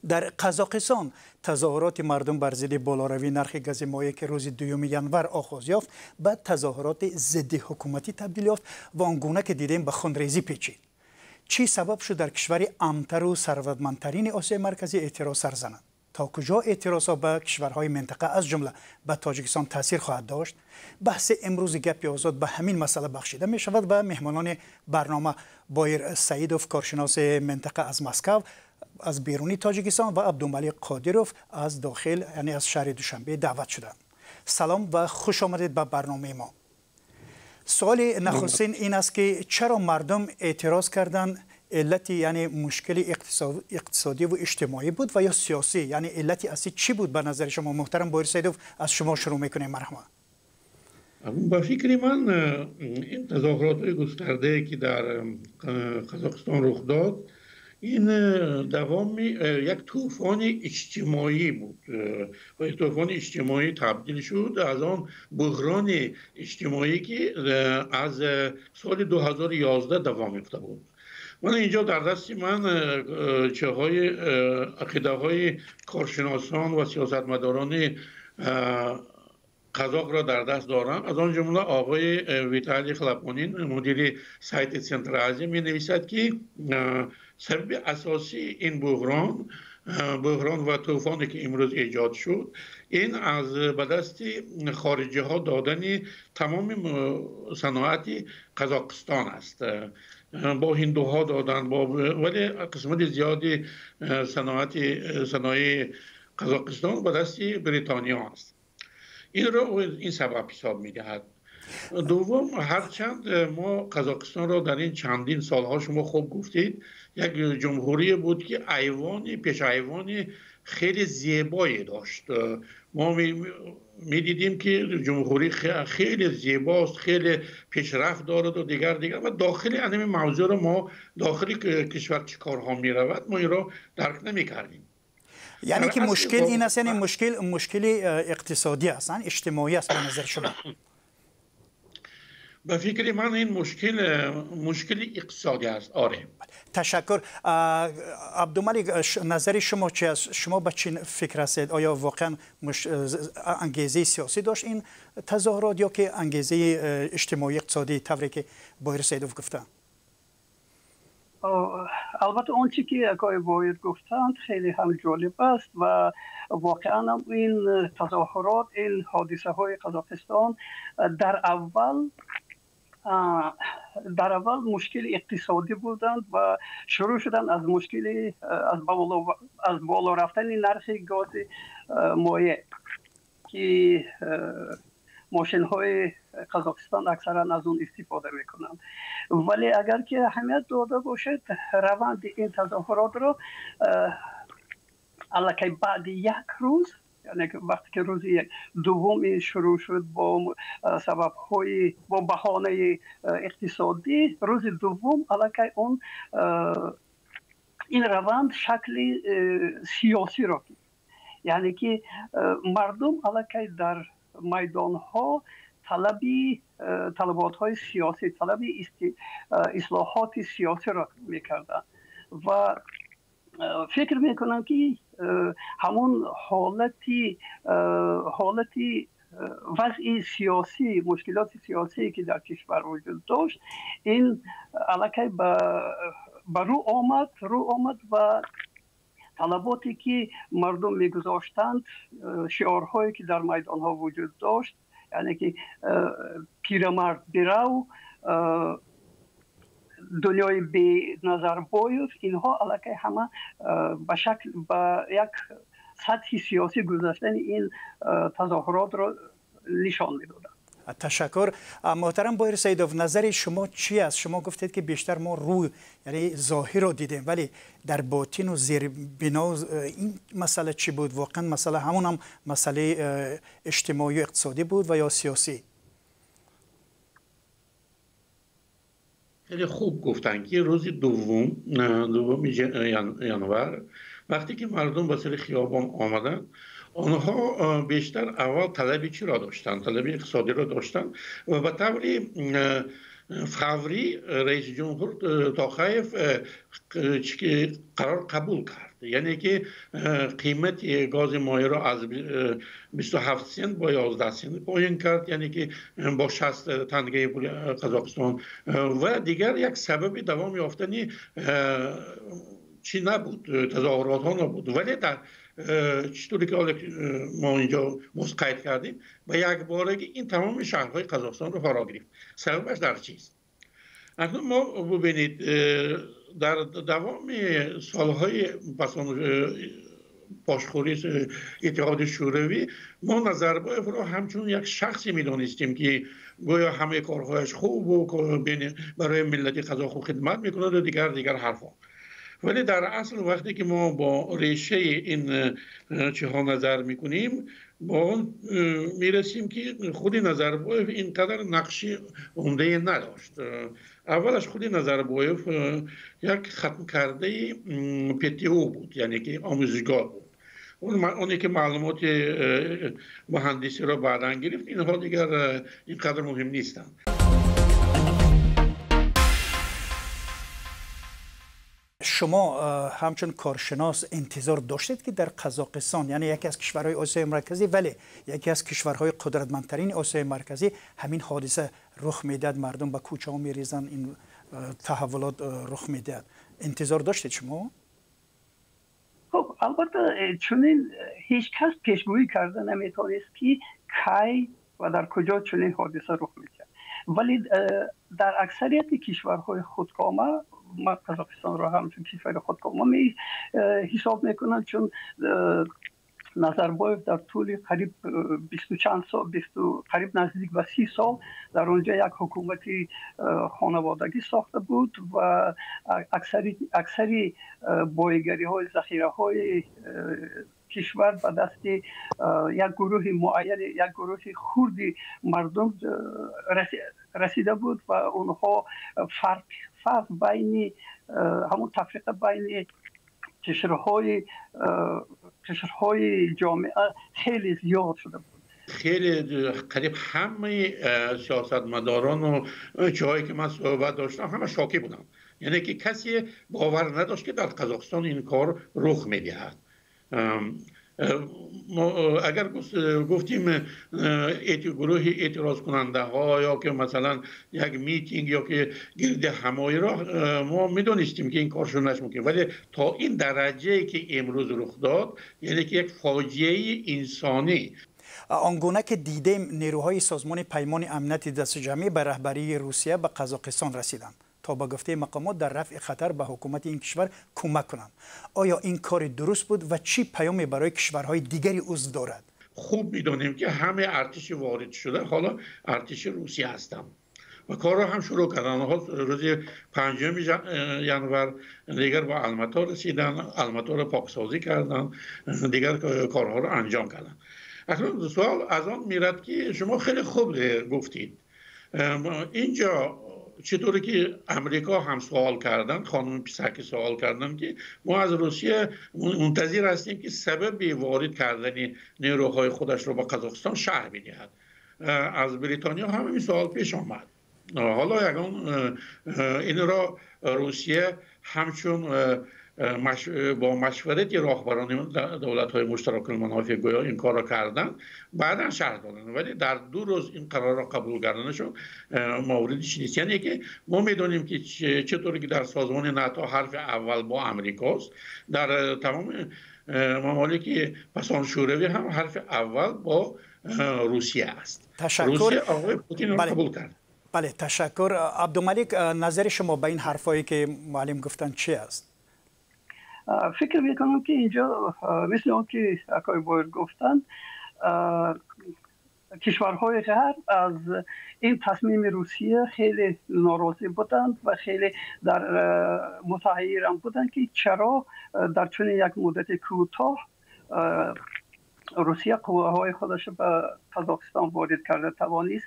Дар Қазоқистон тазоҳуроти мардум бар зидди болоравии нархи гази моеъ, ки рӯзи 2 январ оғоз ёфт, ба тазоҳуроти зидди ҳукуматӣ табдил ёфт ва он гуна ки дидем, ба хунрезӣ печид. Чӣ сабаб шуд дар кишвари амнтару сарватмандтарини Осиёи Марказӣ эътироз сар занад? То куҷо эътирозҳо ба кишварҳои минтақа, аз ҷумла ба Тоҷикистон, таъсир хоҳад дошт? Баҳси имрӯзи «Гапи озод» ба ҳамин масъала бахшида мешавад ва меҳмонони барнома Боир Саидов, коршиноси минтақа аз Москав, аз беруни Тоҷикистон, ва Абдумалик Қодиров аз дохил, яъне аз шаҳри Душанбе, даъват шуданд. Салом ва хуш омадед ба барномаи мо. Суоли нахустин ин аст, ки чаро мардум эътироз карданд? Иллати, яъне мушкили иқтисодӣ ва иҷтимоӣ буд ва ё сиёсӣ? Яъне иллати аслӣ чӣ буд ба назари шумо? Муҳтарам Боир Саидов, аз шумо шурӯъ мекунем, марҳамат. Ба фикри ман, ин тазоҳуротҳои густардае, ки дар Қазоқистон рух дод, ин давоми як тӯфони иҷтимоӣ буд ва тӯфони иҷтимоӣ табдил шуд аз он буҳрони иҷтимоӣ, ки аз соли 2011 давом ёфта буд. Ман инҷо дар дасти ман чиҳои ақидаҳои коршиносон ва сиёсатмадорони қазоқро дар даст дорам. Аз он ҷумла оғои Виталий Хлопонин, мудири сайти Центр Азия, менависад, ки сабаби асосии ин буҳрон ва тӯфоне, ки имрӯз эҷод шуд, ин аз ба дасти хориҷиҳо додани тамоми саноати Қазоқистон аст. Бо ҳиндуҳо доданд, вале қисмати зиёди саноати саноии Қазоқистон ба дасти Бритониё аст. Инро ин сабаб ҳисоб медиҳад. Дуввум, ҳарчанд мо Қазоқистонро дар ин чандин солҳо, шумо хуб гуфтед, як ҷумҳурие буд, ки айвони пешайвони хеле зебое дошт, мо медидем, ки ҷумҳурӣ хеле зебост, хеле пешрафт дорад ва дигар дигар, ва дохили ҳамин мавзӯъро мо, дохили кишвар чӣ корҳо меравад, мо инро дарк намекардем. Яъне ки мушкил ин аст, яъне мушкил мушкили иқтисодӣ аст, иҷтимоӣ аст ба назари шумо? Ба фикри ман, ин мушкил мушкили иқтисодӣ аст, оре. Ташаккур. Абдумалик, назари шумо чи аст? Шумо ба чӣ фикр ҳастед? Оё воқеан ангезаи сиёсӣ дошт ин тазоҳурот ё ки ангезаи иҷтимоӣ иқтисодӣ, тавре ки Боир Саидов гуфтанд? Албатта, он чи ки акои Боир гуфтанд, хеле ҳам ҷолиб аст ва воқеан ҳам ин тазоҳурот, ин ҳодисаҳои Қазоқистон дар аввал мушкили иқтисодӣ буданд ва шурӯъ шуданд аз мушкили аз боло рафтани нархи гази моеъ, ки мошинҳои Қазоқистон аксаран аз он истифода мекунанд. Вале агар ки аҳамият дода бошед раванди ин тазоҳуротро, аллакай баъди як рӯз, яъне вақте ки рӯзи дуввум ин шурӯъ шуд бо сабабҳои, бо баҳонаи иқтисодӣ, рӯзи дуввум аллакай он ин раванд шакли сиёсиро, яъне ки мардум аллакай дар майдонҳо талаби талаботҳои сиёсӣ, талаби ислоҳоти сиёсиро мекарданд. Ва фикр мекунам, ки ҳамон ҳолати вазъи сиёсӣ, мушкилоти сиёсие, ки дар кишвар вуҷуд дошт, ин аллакай ба рӯ омад ва талаботе, ки мардум мегузоштанд, шиорҳое, ки дар майдонҳо вуҷуд дошт, яъне ки «Пирамард бирав», «Дунёи бе Назарбоев», инҳо аллакай ҳама ба шакл, ба як сатҳи сиёсӣ гузаштани ин тазоҳуротро нишон медоданд. Ташаккур. Муҳтарам Боир Саидов, назари шумо чӣ аст? Шумо гуфтед, ки бештар мо рӯй, яъне зоҳирро дидем, вале дар ботину зербино ин масъала чӣ буд? Воқеан масъала ҳамон ҳам масъалаи иҷтимоию иқтисодӣ буд ва ё сиёсӣ? Хеле хуб гуфтанд, ки рӯзи дуввум, 2 январ, вақте ки мардум ба сари хиёбон омаданд, онҳо бештар аввал талаби чиро доштанд? Талаби иқтисодиро доштанд ва ба таври фаврӣ раиси ҷумҳур Тоқаев қарор қабул кард, яъне ки қимати гази моеъро аз 27 сент бо 11 сент поён кард, яъне ки бо 60 тангаи пули Қазоқистон. Ва дигар як сабаби давом ёфтани чӣ набуд, тазоҳуротҳо набуд. Вале дар чӣ ки ҳоло мо инҷо боз қайд кардем, ба якборагӣ ин тамоми шаҳрҳои Қазоқистонро фаро гирифт. Сабабаш дар чист? Акнун мо бубинед, дар давоми солҳои пасон пошхӯрии Иттиҳоди Шӯравӣ мо Назарбоевро ҳамчун як шахсе медонистем, ки гӯё ҳамаи корҳояш хубу барои миллати қазоқу хидмат мекунад ва дигар ҳарфҳо. Вале дар асл вақте ки мо бо решаи ин чиҳо назар мекунем, бо он мерасем, ки худи Назарбоев ин қадар нақши умдае надошт. Аввалаш худи Назарбоев як хатмкардаи ПТУ буд, яъне ки омӯзишгоҳ буд. Оне ки маълумоти муҳандисиро баъдан гирифт, инҳо дигар ин қадар муҳим нестанд. Шумо ҳамчун коршинос интизор доштед, ки дар Қазоқистон, яъне яке аз кишварҳои Осиёи Марказӣ, вале яке аз кишварҳои қудратмандтарини Осиёи Марказӣ, ҳамин ҳодиса рух медиҳад, мардум ба кӯчаҳо мерезанд, ин таҳаввулот рух медиҳад? Интизор доштед шумо? Хуб, албатта, чунин ҳеҷ кас пешгӯӣ карда наметавонист, ки кай ва дар куҷо чунин ҳодиса рух медиҳад. Вале дар аксарияти кишварҳои худкома, ман Қазоқистонро ҳамчун кишвари худкома ҳисоб мекунам, чун Назарбоев дар тӯли қариб бисту чанд сол, бисту қариб наздик ба 30 сол дар онҷо як ҳукумати хонаводагӣ сохта буд ва аксари боигариҳои захираҳои кишвар ба дасти як гурӯҳи муайян, як гурӯҳи хурди мардум расида буд ва онҳо фарқ байни ҳамон тафриқа байни қишрҳои ҷомеа хеле зиёд шуда буд. Хеле қариб ҳамаи сиёсатмадорону ҷоҳое ки ман суҳбат доштам, ҳама шокӣ буданд, яъне ки касе бовар надошт, ки дар Қазоқистон ин кор рух медиҳад. Агар гуфтем гурӯҳи эътирозкунандаҳо ё ки масалан як митинг ё ки гирди ҳамоиро, мо медонистем, ки ин кор шуданаш мумкин, вале то ин дараҷае ки имрӯз рух дод, яъне ки як фоҷиаи инсонӣ. Он гуна ки дидем, нерӯҳои Созмони Паймони Амнияти Дастаҷамъӣ ба раҳбарии Русия ба Қазоқистон расиданд, то ба гуфтаи мақомот дар рафъи хатар ба ҳукумати ин кишвар кӯмак кунанд. Оё ин кори дуруст буд ва чӣ паёме барои кишварҳои дигари узв дорад? Хуб медонем, ки ҳамаи артиши ворид шуда ҳоло артиши Русия ҳастанд ва корро ҳам шурӯъ карданд. Онҳо рӯзи 5 январ дигар ба Алмато расиданд, Алматоро поксозӣ карданд, дигар корҳоро анҷом карданд. Акнун суол аз он мерад, ки шумо хеле хуб гуфтед, инҷо чطوری که امریکا هم سوال کردن، خانم پیسکی سوال کردن که ما از روسیه منتظر هستیم که سبب وارد کردن نیروهای خودش رو با قزاقستان شرح بدهد. از بریتانیا هم این سوال پیش آمد. حالا یگان این را روسیه همچون با مشورت راهبران دولت‌های مشترک المنافع گویا این کار را کردن، بعدا شرح دادن، ولی در 2 روز این قرار را قبول کردنشون موردش نیست. یعنی که ما میدونیم که چطوری که در سازمان ناتو حرف اول با امریکاست، در تمام ممالک پسان شوروی هم حرف اول با روسیه است. تشکر. روسیه آقای پوتین را قبول کرد. بله، تشکر. عبدالملک، نظر شما به این حرفایی که معلم گفتن چی است؟ فکر میکنم که اینجا مثل اون که آقای بایر گفتند، کشورهای غرب از این تصمیم روسیه خیلی ناراضی بودند و خیلی در متحیر هم بودند که چرا در چنین یک مدت کوتاه روسیه قوه‌های خودش به قزاقستان وارد کرده توانست.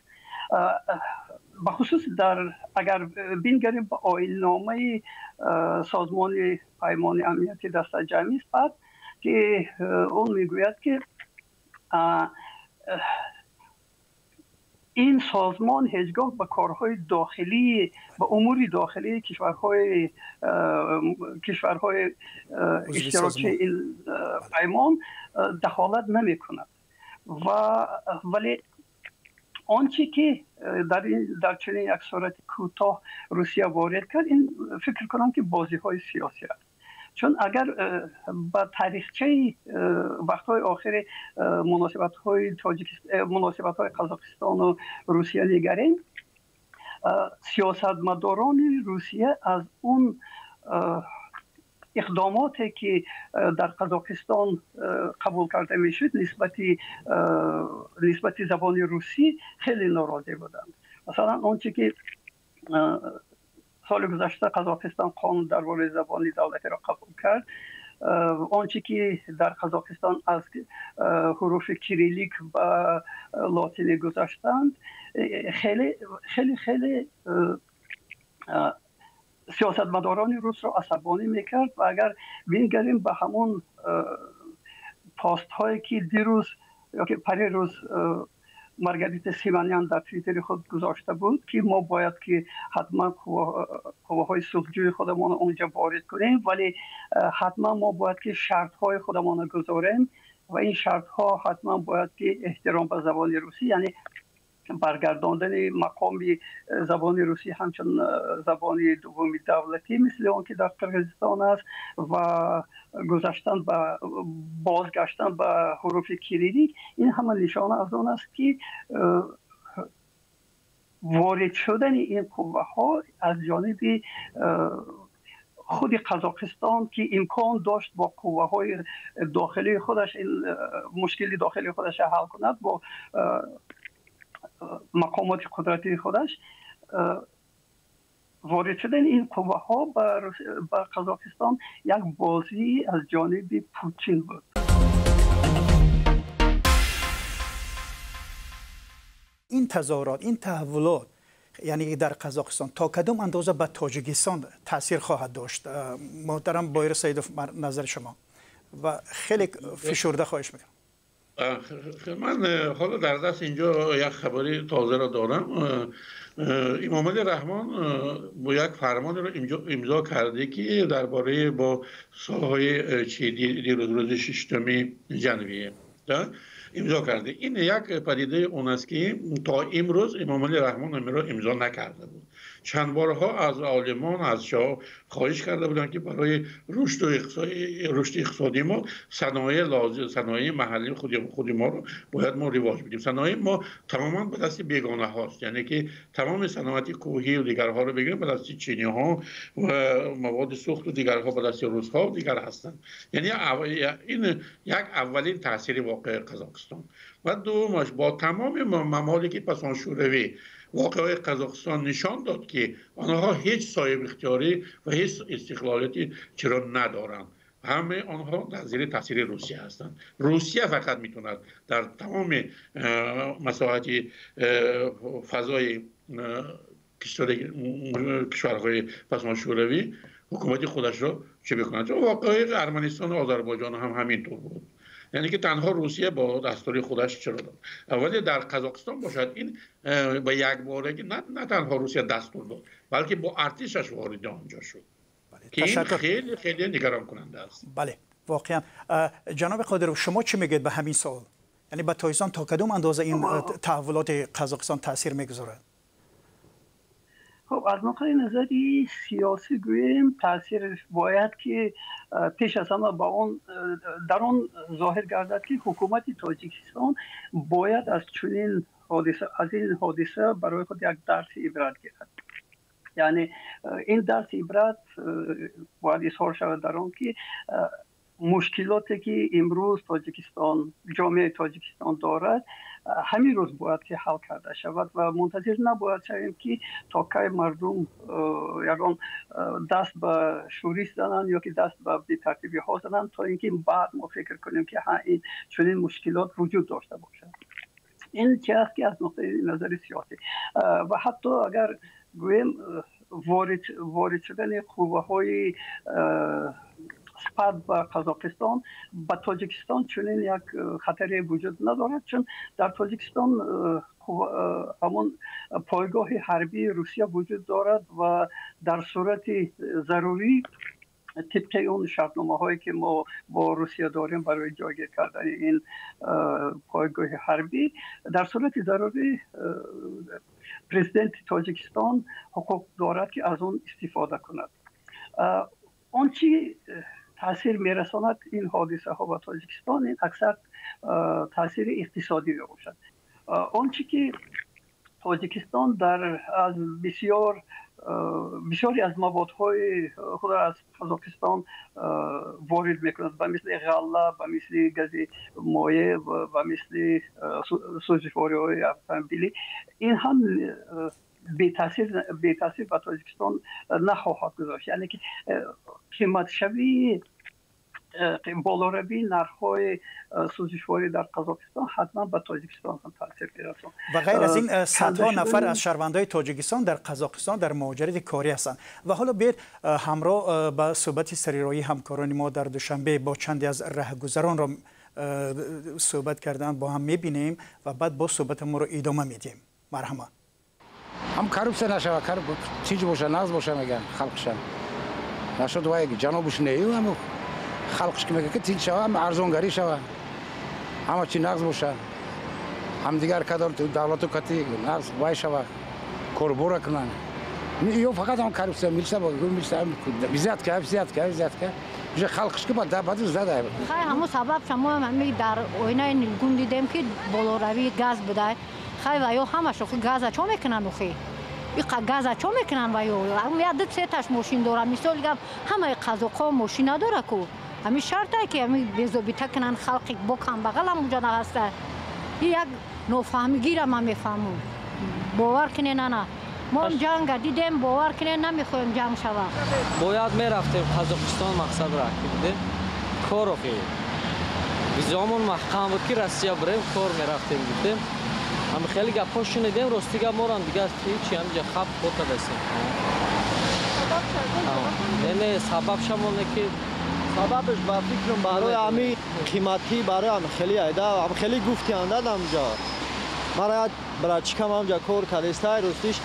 به خصوص در اگر بنگریم به آیین‌نامه سازمان پیمان امنیتی دسته جمعی بعد که اون میگوید که این سازمان هیچگاه به کارهای داخلی و امور داخلی کشورهای اشتراکی این پیمان دخالت نمی کند. و ولی آنچه که در چنین یک صورت کوتاه روسیه وارد کرد، این فکر کنم که بازی‌های سیاسی است. چون اگر به تاریخچه وقت‌های آخر مناسبت‌های قزاقستان و روسیه نگریم، سیاستمداران روسیه از اون اقداماتی که در قزاقستان قبول کرده میشد نسبت زبان روسی خیلی ناراضی بودند. مثلا آنچه که سال گذشته قزاقستان قانون درباره زبان دولتی را قبول کرد، آنچه که در قزاقستان از حروف کریلیک به لاتینی گذاشتند، خیلی خیلی خیلی سیاستمداران روس را عصبانی میکرد. و اگر بنگریم به همون پست هایی که دیروز یا که پریروز مارگاریتا سیمانیان در توییتر خود گذاشته بود که ما باید که حتما قوه‌های صلحجوی خودمان اونجا وارد کنیم، ولی حتما ما باید که شرط‌های خودمان گذاریم و این شرط‌ها حتما باید که احترام به زبان روسی، یعنی برگرداندن مقام زبان روسی همچون زبان دوم دولتی مثل آن که در قرقیزستان است و گذشتن به بازگشتن به حروف کریلیک، این همه نشانه از آن است که وارد شدن این قوه ها از جانب خود قزاقستان که امکان داشت با قوه های داخلی خودش این مشکل داخلی خودش حل کند با مقامات قدرتی خودش، وارد شدن این قوه ها به قزاقستان یک بازی از جانب پوتین بود. این تظاهرات، این تحولات یعنی در قزاقستان تا کدام اندازه به تاجیکستان تاثیر خواهد داشت؟ محترم بایر سیدوف، نظر شما و خیلی فشرده خواهش میکنم. من حالا در دست اینجا یک خبری تازه را دارم. امام علی رحمان با یک فرمان را امضا کرده که درباره با سالهای چی دیروز روز 6 ژانویه امضا کرده. این یک پدیده اون است که تا امروز امام علی رحمان را امضا نکرده بود. چند بارها از عالمان از شاه خواهش کرده بودند که برای رشد اقتصادی ما صنایع لازم، صنایع محلی خود ما رو باید ما رواج بدیم. صنایع ما تماما به دست بیگانه هاست، یعنی که تمام صنعت کوهی و دیگرها رو بگیریم به دست چینی ها و مواد سوخت و دیگرها به دست روس ها و دیگر هستند. یعنی این یک اولین تاثیر واقع قزاقستان. و دومش با تمام ممالک پسان شوروی واقعه قزاقستان نشان داد که آنها هیچ صاحب اختیاری و هیچ استقلالیتی چرا ندارند. همه آنها در زیر تاثیر روسیه هستند. روسیه فقط میتواند در تمام مساحت فضای کشورهای پسان شوروی حکومت خودش را چه بکند. چون واقعه ارمنستان و آذربایجان هم همینطور بود، یعنی که تنها روسیه با دستور خودش چرا داد. ولی در قزاقستان باشد این به یک بارگی نه تنها روسیه دستور داد بلکه با ارتشش وارد آنجا شد. بله. که این خیلی خیلی نگران کننده است. بله واقعا. جناب قادروف شما چی میگید به همین سوال؟ یعنی به تاجیکستان تا کدام اندازه این تحولات قزاقستان تاثیر میگذارد؟ خب از نقطه نظری سیاسی گوییم تاثیرش باید که پیش از همه با آن در آن ظاهر گردد که حکومت تاجیکستان باید از چنین حادثه، از این حادثه برای خود یک درس عبرت گیرد. یعنی این درس عبرت باید اظهار شود در آن که مشکلاتی که امروز تاجیکستان، جامعه تاجیکستان دارد همین روز باید که حل کرده شود و منتظر نباید شویم که تا کی مردم یگان دست به شورش زنند یا که دست به بی‌ترتیبی ها زنند تا اینکه بعد ما فکر کنیم که این چنین مشکلات وجود داشته باشد. این چه است که از نقطه نظر سیاسی و حتی اگر گوییم وارد شدن قوه های нисбат ба Қазоқистон, ба Тоҷикистон чунин як хатаре вуҷуд надорад, чун дар Тоҷикистон ҳамон пойгоҳи ҳарбии Русия вуҷуд дорад ва дар сурати зарурӣ тибқи он шартномаҳое ки мо бо Русия дорем барои ҷойгир кардани ин пойгоҳи ҳарбӣ, дар сурати зарурӣ президенти Тоҷикистон ҳуқуқ дорад ки аз он истифода кунад. Он чи таъсир мерасонад ин ҳодисаҳо ба Тоҷикистон, ин аксар таъсири иқтисодӣ мебошад. Он чи ки Тоҷикистон дар аз бисёре аз маводҳои худро аз Қазоқистон ворид мекунад, ба мисли ғалла, ба мисли гази моеъ, ба мисли сӯзишвориҳои автомобилӣ, ин ҳам бетаъсир ба Тоҷикистон нахоҳад гузошт. Яъне ки қиматшавии болоравии нархҳои сӯзишворӣ дар Қазоқистон ҳатман ба Тоҷикистон ҳам таъсир мерасонад. Ва ғайр аз ин садҳо нафар аз шаҳрвандони Тоҷикистон дар Қазоқистон дар муҳоҷирати корӣ ҳастанд. Ва ҳоло биёед ҳамроҳ ба суҳбати сарироҳии ҳамкорони мо дар Душанбе бо чанде аз раҳгузаронро суҳбат кардан бо ҳам мебинем ва баъд боз суҳбати моро идома медиҳем. Марҳамат. Ҳам коррупсия нашава, чиз боша, нағз боша мегӯянд халқшам. Нашуд вай ҷанобуш нею ҳаму халқш ки мегӯяд ки тинч шава, арзонгарӣ шава, ҳама чи нағз боша, ҳамдигар кадор давлату кати нағз вай шава, корбора кунанд. Ё фақат ҳам коррупсия, милиса, взятка, взятка, взятка. Уже халқш ки баъд зада. Хай ҳамун сабаб шамо ҳами дар оинаи нилгун дидем ки болоравии газ буда. Хай ва ё ҳамаш охи газа чо мекунанд охи? Иқа газа чо мекунанд ва ё? Я ду сеташ мошин дорам. Мисол гап ҳамаи қазоқҳо мошин надора ку. Ҳамин шарте ки ҳамин безобита кунанд халқи бо камбағал ҳам унҷа наҳаста. Ин як нофаҳмигира ман мефаҳмам. Бовар кунед ана. Мо ҷанга дидем, бовар кунед намехоҳем ҷанг шавад. Бояд мерафтем Қазоқистон мақсад ра ки будем. Кор охи. Визаомон маҳкам буд ки Россия бирем, кор мерафтем гуфтем. Ҳам хеле гапҳо шунидем, рости гап морам дигар ҳечи ҳамҷа хаб кор кардастем. Не, не, сабаб шамоне ки сабабш ба фикрам барои ҳами қиматӣ, барои ҳам хеле айда, ҳам хеле гуфтианда ҳамҷа. Мара як братчикам ҳамҷа кор кардестай, ростиш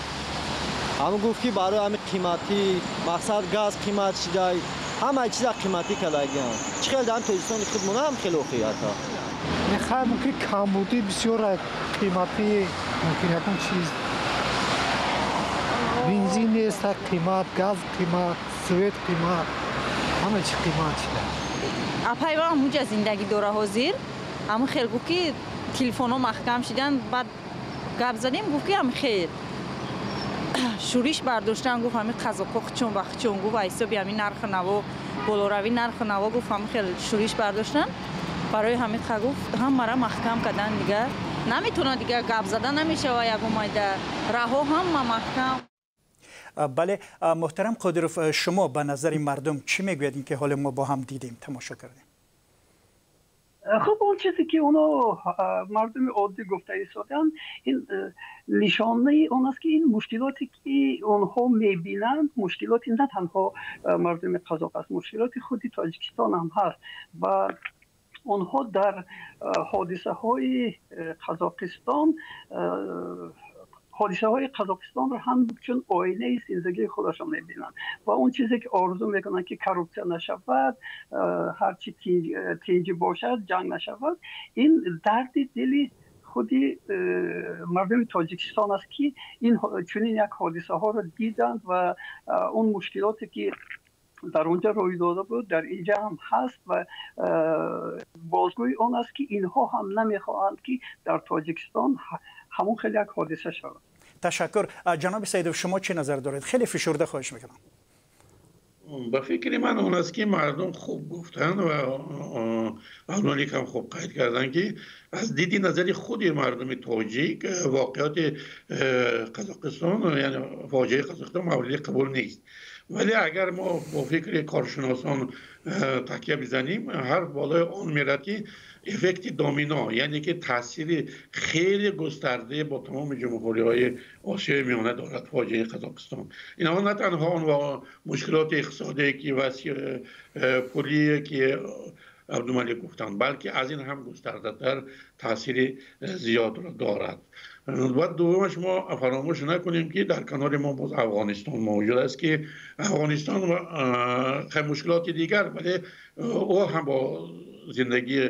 ҳам гуфт ки барои ҳами қиматӣ, мақсад газ қимат шидай, ҳамаи чиза қиматӣ кардагиам. Чӣ хел дар Тоҷикистони худмон ҳам хеле охията. Мехоҳам мумкин камбудӣ бисёр қиматӣ, мумкин ягон чиз. Бензин нест, қимат, газ қимат, свет қимат, ҳама чи қимат шуда. Апай ман ҳамунҷа зиндагӣ дора ҳозир. Ҳамун хел гуфт ки телефонҳо маҳкам шидан, баъд гап задем, гуфт ки ҳам хел шӯриш бардоштан, гуфт ҳамин қазоқҳо хучон ба хучон, гуфт ба ҳисоби ҳамин нарху наво, болоравӣ нарху наво, гуфт ҳамин хел шӯриш бардоштан. Барои ҳамин қа гуфт ҳамара маҳкам кардан, дигар наметавонад, дигар гап зада намешава ягон майда, раҳо ҳама маҳкам. Бале, муҳтарам Қодиров, шумо ба назари мардум чӣ мегӯяд ин ки ҳоле мо бо ҳам дидем, тамошо кардем? Хуб, он чизе ки оно мардуми оддӣ гуфта истоданд, ин нишонаи он аст ки ин мушкилоте ки онҳо мебинанд, мушкилоти на танҳо мардуми қазоқ аст, мушкилоти худи Тоҷикистон ҳам ҳаст ва онҳо дар ҳодисаҳои Қазоқистон ҳодисаҳои Қазоқистонро ҳамчун оинаи зиндагии худашон мебинанд ва он чизе ки орзу мекунанд ки коррупсия нашавад, ҳарчи тинҷӣ бошад, ҷанг нашавад, ин дарди дили худи мардуми Тоҷикистон аст ки ин чунин як ҳодисаҳоро диданд ва он мушкилоте ки дар онҷа рӯй дода буд, дар инҷа ҳам ҳаст ва бозгӯи он аст ки инҳо ҳам намехоҳанд ки дар Тоҷикистон ҳамон хеле як ҳодиса шавад. Ташаккур. Ҷаноби Саидов, шумо чӣ назар доред? Хеле фишурда хоҳиш мекунам. Ба фикри ман он аст ки мардум хуб гуфтанд ва Абдулмалик ҳам хуб қайд карданд ки аз диди назари худи мардуми тоҷик воқеоти Қазоқистон, яъне фоҷиаи Қазоқистон мавриди қабул нест. ولی اگر ما با فکر کارشناسان تکیه بزنیم، حرف بالای آن میرد که افکت دومینو، یعنی که تاثیر خیلی گسترده با تمام جمهوری های آسیای میانه دارد فاجعه قزاقستان. اینها نه تنها آن مشکلات اقتصادی که و پولی که عبدالملک گفتند، بلکه از این هم گسترده تر تاثیر زیاد را دارد. و دومش ما فراموش نکنیم که در کنار ما باز افغانستان موجود است که افغانستان خیلی مشکلات دیگر، ولی او هم با زندگی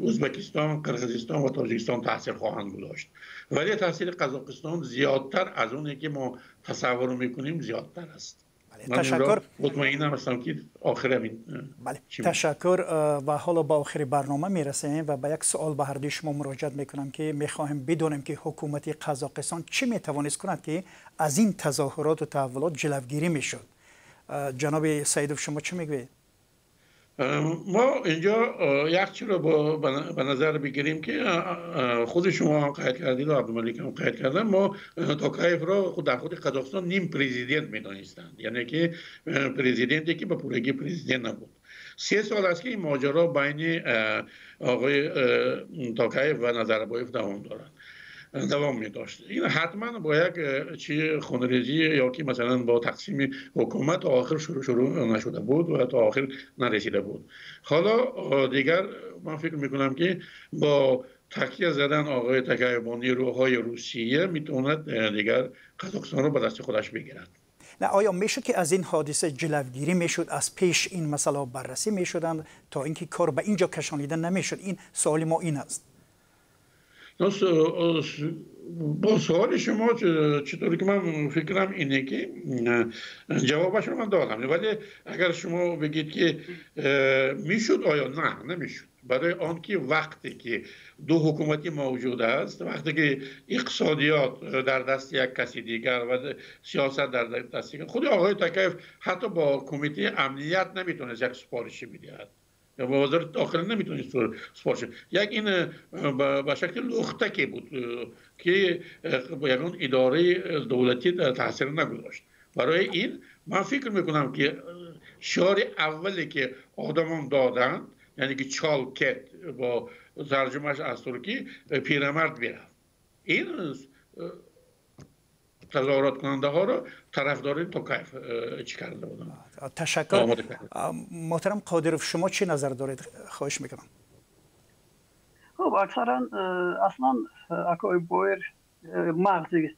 ازبکستان، قرقیزستان و تاجیکستان تاثیر خواهند گذاشت. ولی تاثیر قزاقستان زیادتر از اونی که ما تصور میکنیم زیادتر است. تشکر. مطمئنم هستم که آخر همین. بله، تشکر. و حالا با آخر برنامه میرسیم و با یک سوال به هر دوی شما مراجعت میکنم که میخواهیم بدونیم که حکومت قزاقستان چی میتوانست کند که از این تظاهرات و تحولات جلوگیری میشد. جناب سعیدوف، شما چی میگویید؟ ما اینجا یک چیز رو به نظر بگیریم که خود شما هم قید کردید و عبدالملک هم قید کردن. ما توکایف را خود در خود قزاقستان نیم پرزیدنت میدانستند، یعنی که پرزیدنتی که به پورگی پرزیدنت نبود. 3 سال است که این ماجرا بین آقای توکایف و نظربایف دوام دارد، دوام می داشت. این حتما با یک چی خونریزی یا که مثلا با تقسیم حکومت تا آخر شروع نشده بود و تا آخر نرسیده بود. حالا دیگر من فکر میکنم که با تکیه زدن آقای توکایف با نیروهای روسیه میتواند دیگر قزاقستان رو به دست خودش بگیرد. نه، آیا میشد که از این حادثه جلوگیری میشد؟ از پیش این مسئله بررسی میشدند تا اینکه کار به اینجا کشانیده نمیشد؟ این سوال ما این است. با سوال شما چطوری که من فکرم اینه که جوابش رو من دادم، ولی اگر شما بگید که میشد، آیا نه، نمیشد. برای آنکه وقتی که دو حکومتی موجود است، وقتی که اقتصادیات در دست یک کسی دیگر و سیاست در دست دیگر، خود آقای توکایف حتی با کمیته امنیت نمیتونست یک سفارشی بدهد یا با وزارت داخله نمیتونست سفارش. یک این به شکل لختکی بود که با یکان اداره دولتی تاثیر نگذاشت. برای این من فکر میکنم که شعار اولی که آدمان دادند، یعنی که چال کت با ترجمهش از ترکی پیرمرد بیرفت، این تظاهرات کننده ها رو طرفدار توکایف چی کرده بودن. تشکر. محترم قادروف، شما چی نظر دارید؟ خواهش میکنم. خب اکثرا اصلا اکای بویر مغزی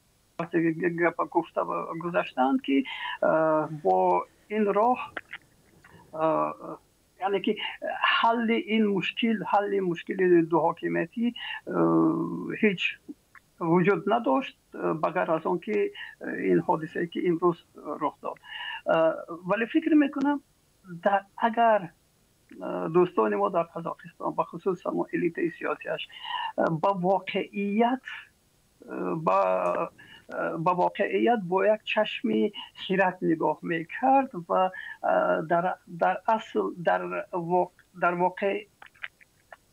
گپ گفته گذاشتند که با این راه، یعنی که حل این مشکل، حل مشکل دو حاکمیتی هیچ وجود نداشت بغیر از آن که این حادثه که امروز رخ داد. ولی فکر میکنم اگر دوستان ما در قزاقستان به خصوص الیت سیاسیش با واقعیت با واقعیت با یک چشم خیرت نگاه میکرد و در اصل در واقع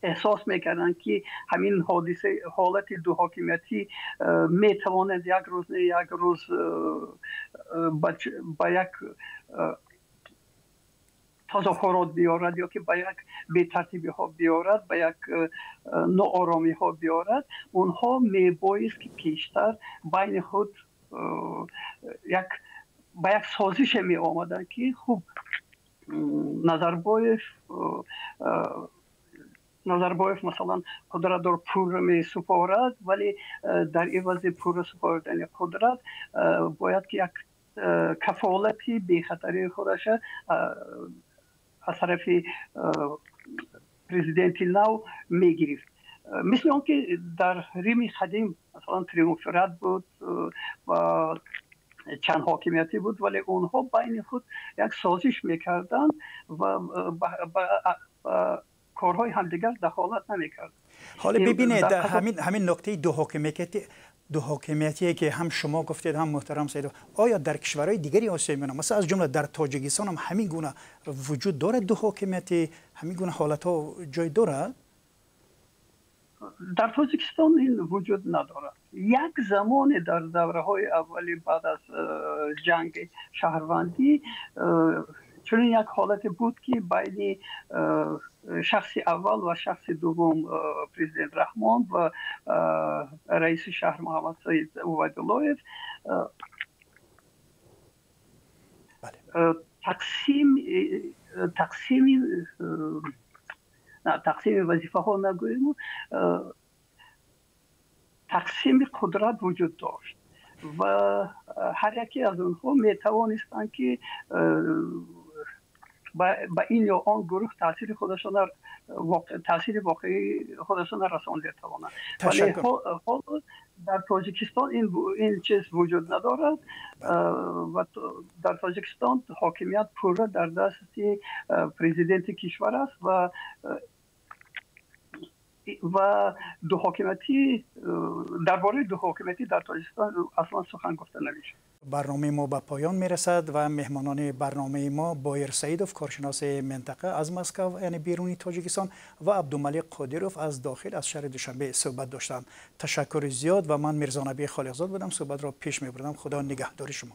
احساس میکردند که همین حادثه، حالت دو حاکمیتی میتواند یک روز نه یک روز با یک تظاهرات بیارد یا که با یک بی‌ترتیبی ها بیارد، با یک ناآرامی ها بیارد. اونها میبایست که پیشتر بین خود یک با یک سازش می آمدند که خوب نظربایف مثلا قدرت در پور می سپارد، ولی در عوض پور سپاردن قدرت باید که یک کفالتی بی خطری خودش از طرف پرزیدنت نو می گرفت. مثل آن که در ریم قدیم مثلا تریومفرات بود و چند حاکمیتی بود، ولی اونها بین خود یک سازش میکردند و کارهای همدیگر دخالت نمیکرد. حالا ببینید همین نکته دو حاکمیتی که هم شما گفتید هم محترم سید، آیا در کشورهای دیگری آسیای میانه مثلا از جمله در تاجیکستان هم همین گونه وجود دارد؟ دو حاکمیتی همین گونه حالت ها جای دارد؟ Дар Тоҷикистон ин вуҷуд надорад. Як замоне дар давраҳои аввали баъд аз ҷанги шаҳрвандӣ чунин як ҳолате буд, ки байни шахси аввал ва шахси дуввум, президент Раҳмон ва раиси шаҳр Муҳаммад Саид Убайдуллоев, тақсими вазифаҳо нагӯем, тақсими қудрат вуҷуд дошт ва ҳар яке аз онҳо метавонистанд, ки ба ин ё он гурӯҳ таъсири воқеии худашонро расонда тавонанд. Вале ҳоло дар Тоҷикистон ин чиз вуҷуд надорад ва дар Тоҷикистон ҳокимият пурра дар дасти президенти кишвар аст ва дуҳокимиятӣ, дар бораи дуҳокимиятӣ дар Тоҷикистон аслан сухан гуфта намешавад. Барномаи мо ба поён мерасад ва меҳмонони барномаи мо Боир Саидов, коршиноси минтақа аз Москав, яъне беруни Тоҷикистон, ва Абдумалик Қодиров аз дохил, аз шаҳри Душанбе суҳбат доштанд. Ташаккури зиёд ва ман Мирзонабӣ Холиқзод будам, суҳбатро пеш мебурдам. Худо нигаҳдори шумо.